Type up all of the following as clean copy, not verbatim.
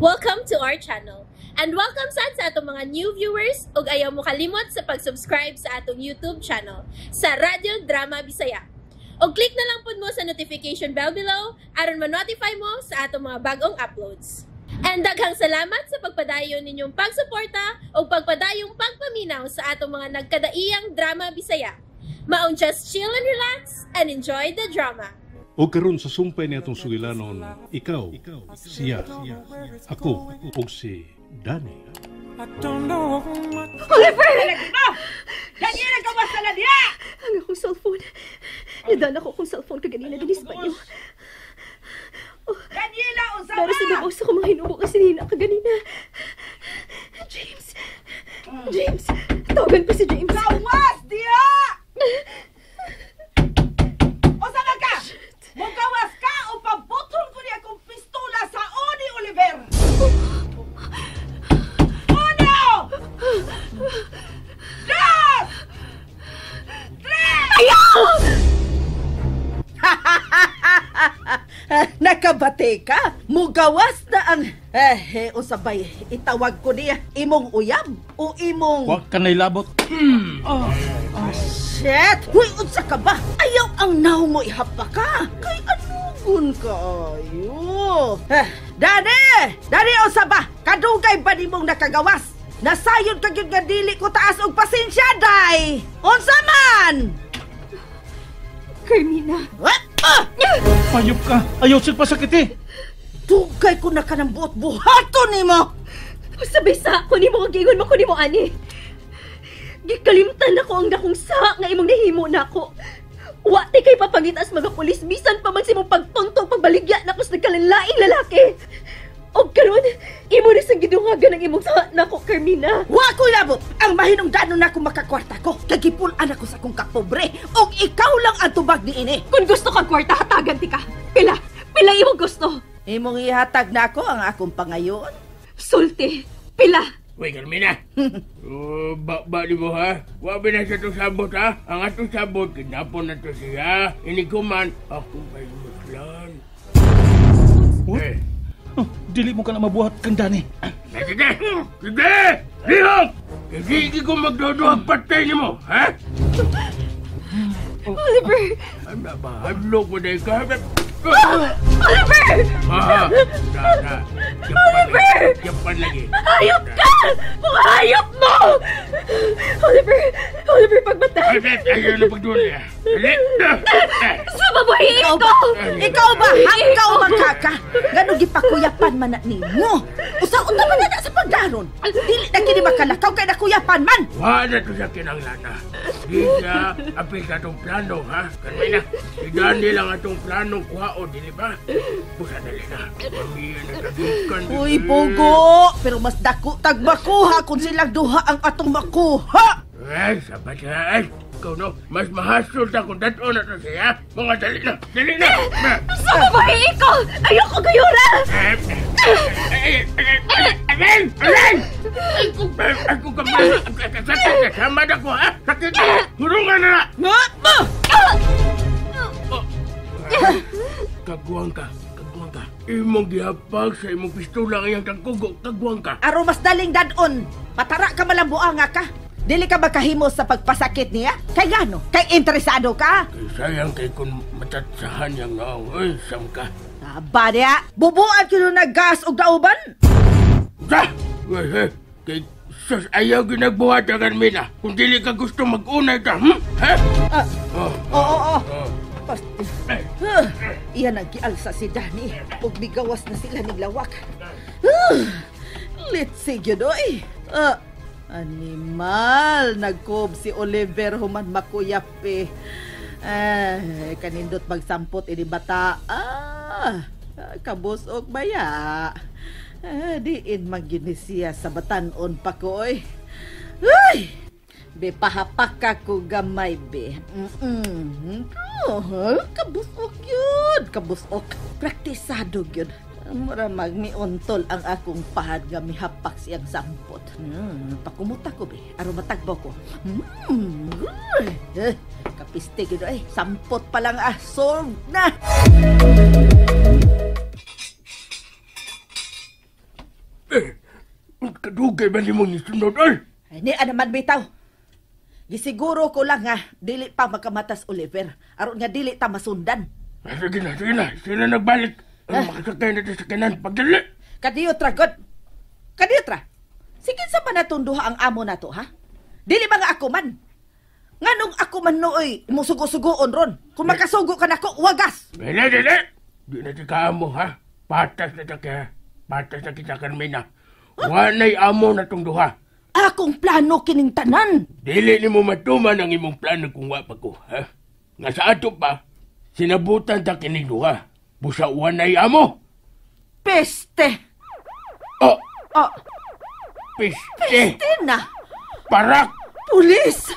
Welcome to our channel. And welcome sad sa atong mga new viewers ug ayaw mo kalimot sa pag-subscribe sa atong YouTube channel sa Radyo Drama Bisaya. Og click na lang pud mo sa notification bell below aron ma-notify mo sa atong mga bagong uploads. And daghang salamat sa pagpadayon ninyong pagsuporta ug pagpadayong pagpaminaw sa atong mga nagkadaiyang drama Bisaya. Maong just chill and relax and enjoy the drama. O karon sa sumpay ni atong sugilanon, ikaw, siya, ako, ug si Danny. Oliver! Daniela, gawas na niya! Ang akong cellphone. Nadala ko akong cellphone kaganina dinhi sa banyo. Daniela, unsa Para sa babaw sa akong mga hinubo kasi nina kaganina. James! James! Tawagan ko si James. Gawas diha! Unsa man ka? Mugawas ka o pabutol ko niya akong pistola sa Oni Oliver! Uno! Dos! Tres! Ayaw! Nakabate ka? Mugawas na ang... Eh, usabay, itawag ko niya imong uyab o imong... Wa ka nailabot. Shit! Huy, unsa ka ba? Ayaw ang naong mo ihapa ka. Kay anugon ka ayo. Eh, Dani! Dani, unsa ba? Kadugay ba nimong nakagawas? Nasayon ka gyud nga dili ko taas og pasensya, day! Unsa man? Carmina. What? Ah! Payop ka. Ayaw siya pasakit eh. Dugay ko na ka ng buot buhaton nimo! Sabay sa ako nimo ang giingon mo ko nimo ani. Gikalimtan ako ang dakong sa nga imong nahimo nako. Wa ti kay papangitas mga pulis bisan pa man sa imong pagtuntong pagbaligya nako sa nagkalanlaing lalaki. Og karon imo ni sang gidungagan ang imong sa nako, Carmina. Wa ko labot! Ang mahinungdanon na akong makakwarta ko. Kagipul-an ako sa akong kapobre. Og ikaw lang ang tubag niini. Kung gusto kang kwarta, hatagan ti ka. Pila, pila imong gusto. Imong ihatag na ako ang akong pangayon. Sulti, pila. Uy, Carmina. Oh, ba di mo ha? Wa ba na sa itong sabot ha? Ang atong sabot, kinapon na to siya. Iniguman, akong paimuslan. What? Eh, Oh, dili mo ka na mabuhat kang Danny. Sige! Sige! Lihok! Hindi ko magdodohag patay ni mo, ha? Oliver! Ano ba? Hadlok mo dahil ka? Oliver! Ah, na, na. Oliver! Japan lagi. Hayop ka! Mga hayop mo! Oliver! Oliver, pagbata! Ay, ayaw na pagduol niya. Dali! Sa babae Ikaw ko! ba? Ikaw ba? Hanggaw man kaka. Ngano gipakuyapan man na nimo? Usa-unta man na sa pagdaron. Dili na kini makalakaw kay nakuyapan man. Wa na to sa kinanglana. Di siya apil sa atong plano, ha? Carmina, si Danny lang atong plano kuhao, dili ba? Busa dali na. Pamiya na tagikan. Uy, Bogo! Pero mas dako tag makuha kung silang duha ang atong makuha. Eh, sabat siya, eh. Ikaw no, mas mahasol ta kung dato na to siya. Mga dali na, dali na. Sa babae ko! Ayoko gayura! Eh, eh, eh, eh, Amen! Amen! Ako ka ba? Sakit, kasama na ko, ha? Sakit! Hurungan na na! Kaguang ka, kaguang ka. Imong gihapag sa imong pistola ang iyang tagkugo, kaguang ka. Aron mas daling dadon, patara ka malambuanga ka. Dili ka makahimo sa pagpasakit niya? Kay gano? Kay interesado ka? Kay sayang kay kung matatsahan yang naong, oy, sam ka. Aba niya, bubuan kino na gas og dauban? Sa! Uy, kay sus ayaw ginagbuhat ang Carmina. Kung dili ka gusto mag-unay ka, Ha? Ah, Oh, oo, oo. oh. Pasti. Eh, Iyan ang gialsa si Danny. Ug migawas na sila ning lawak. Let's see gyud oy. Animal, nagkob si Oliver human makuyap eh. Ay, kanindot magsampot ini bata. Ah, kabusok baya. Ah, diin magyud ni siya sa batanon pa ko oy. Ay! Be, pahapak ka ko gamay, be. Oh, kabusok yun. Kabusok. Praktisado yun. Mura magmiuntol ang akong pahad nga mihapak siyang sampot. Pakumuta ko, be. Aron matagbo ko. Eh, kapiste gyud eh. Sampot pa lang ah. Solved na. Kadugay ba ni mong isunod, oy? Ay, ni naman bitaw. Gisiguro ko lang nga, dili pa makamatas Oliver. Aron nga dili ta masundan. Sige na, sige na. Sila nagbalik. Makasakay na sa kanan. Pagdali. Kadiyo tra, God. Kadiyo tra. Sige sa panatunduha ang amo na to, ha? Dili ba nga ako man? Nganong ako man nooy, musugo-sugoon ron. Kung makasugo ka nako, wagas. Dili, dili. Di na ka amo, ha? Patas na ta. Patas na kita, Carmina. Wanay amo na tong duha. Akong plano kining tanan. Dili ni mo matuman ang imong plano kung wa pa ko, ha? Nga sa ato pa, sinabutan ta kining duha. Busa wanay amo. Peste. Oh. Oh. Peste. Peste na. Parak. Pulis.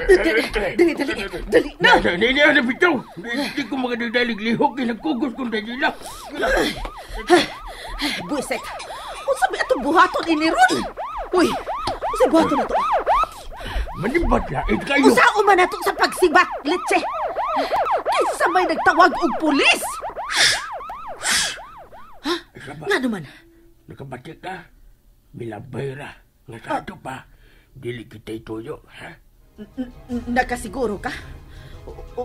Dali, dali, dali na. Dali na, bitaw. Hindi ko makadadalig lihok. Nagkugos kong dali na. Buisek, unsa may atong buhaton ini ron? Uy, unsa buhaton ato? Manibat lait kayo. Unsa man ato sa pagsibat, litse? Kinsa may nagtawag og pulis? Ha? Nga naman? Nakabati ka? Milabay ra. Nga sa ato pa, dili kita ituyo, ha? Nakasiguro ka?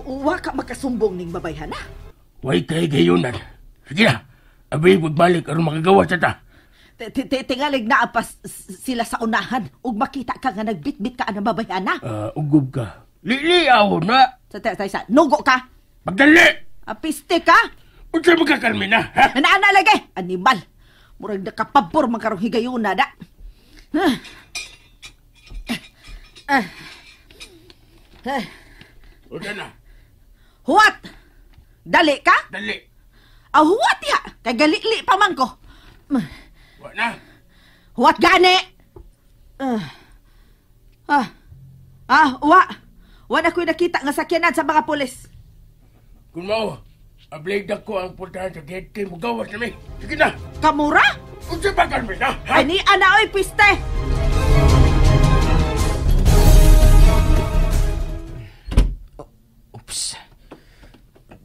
Wa ka makasumbong ning babayhan, ha? Way kay gayunan. Sige na, abay magbalik aron makagawa sa ta. Tingalig na pa sila sa unahan ug makita ka nga nagbitbit ka ang babayhan, ha? Ugob ka. Liliaw na. Sa, nugo ka. Pagdali! Apiste ka. Unsa man ka, Carmina, ha? Naana lagi, animal. Murag nakapabor man karong higayuna da. Unsa na? Huwat! Dali ka? Dali. Ah, huwat ya! Kay galili pa man ko. Wa na. Huwat gani! Wa. Wa na ko'y nakita nga sakyanan sa mga pulis. Kung mao, ablade ko ang puntahan sa gate kay mugawas na mi. Sige na! Kamura? Unsa ba, Carmina? Ha? Ay, ni ana, oy, piste! Oops.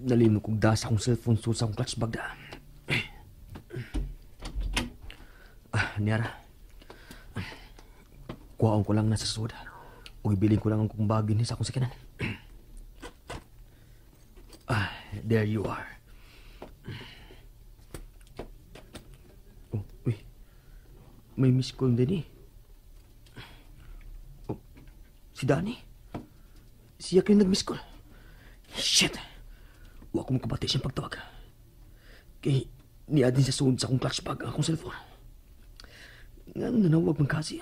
Nalimot kong dasa akong cellphone sa akong clutch bag da. Niara. Kuhaon ko lang na sa soda. O ibilin ko lang ang kong bag din sa akong sakinan. There you are. Oh, uy. May miss call din eh. Oh, si Danny. Siya kayo nag-miss call. Shit! Wa ko makabati siyang pagtawag. Kay niya din sa suod sa akong clutch bag ang akong cellphone. Nga nanawag man kasi.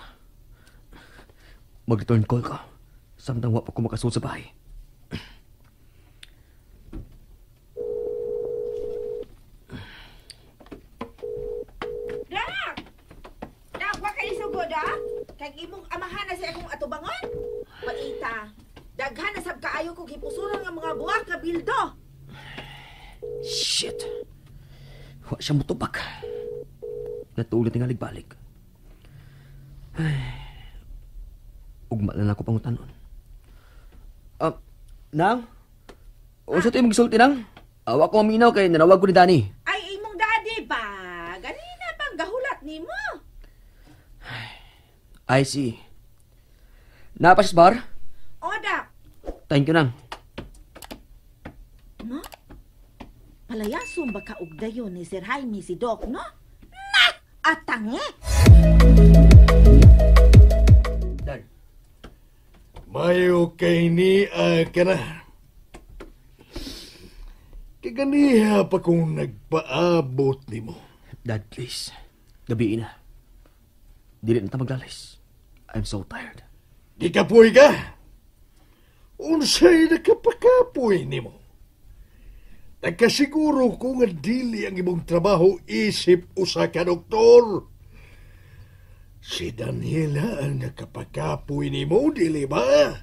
Mag-return call ka. Samtang wa pa ko makasuod sa bahay. Dak! Dak, wa kay isugod, ha? Kay imong amahan na sa akong atubangon? Paita. Daghan na sab kaayo kog hipusuran nga mga buwak nga bildo. Shit. Wa siya mutubag. Natuulit nga balik. Ay. Ugma na ako pangutanon. Nang? Unsa to imong gisulti, Nang? Awa ko maminaw kay nanawag ko ni Danny. Ay, imong daddy ba? Ganina bang gahulat nimo? I see. Naa pa sa bar? Oda. Thank you, Nang. No? Palayason ba ka og dayon ni Sir Jaime si Doc, no? Na! Atangi! Dad. Mayo kay ni ka na. Kaganiha pa kung nagpaabot nimo. Dad, please. Gabiin na. Dili na ta maglalis. I'm so tired. Gikapoy ka? Unsay nakapakapoy nimo? Nagkasiguro ko nga dili ang imong trabaho isip usa ka doktor. Si Daniela ang nakapakapoy nimo, dili ba?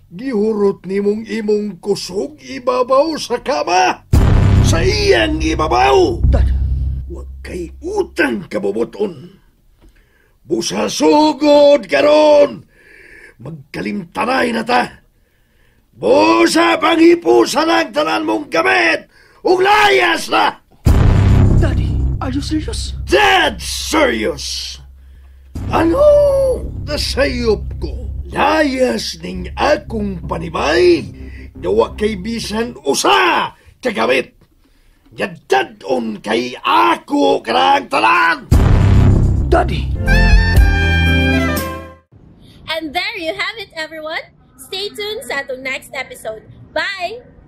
Gihurot nimong imong kusog ibabaw sa kama. Sa iyang ibabaw. Dad! Wa kay utang kabubuton. Busa sugod karon. Magkalimtanay na ta. Busa panghipusan ang tanan mong gamit. Ug layas na! Daddy, are you serious? Dead serious! Ano? Nasayop ko. Layas ning akong panibay. Gawa kay bisan usa kagamit. Yadadon kay ako karang tanan! Daddy! And there you have it, everyone. Stay tuned sa atong next episode. Bye!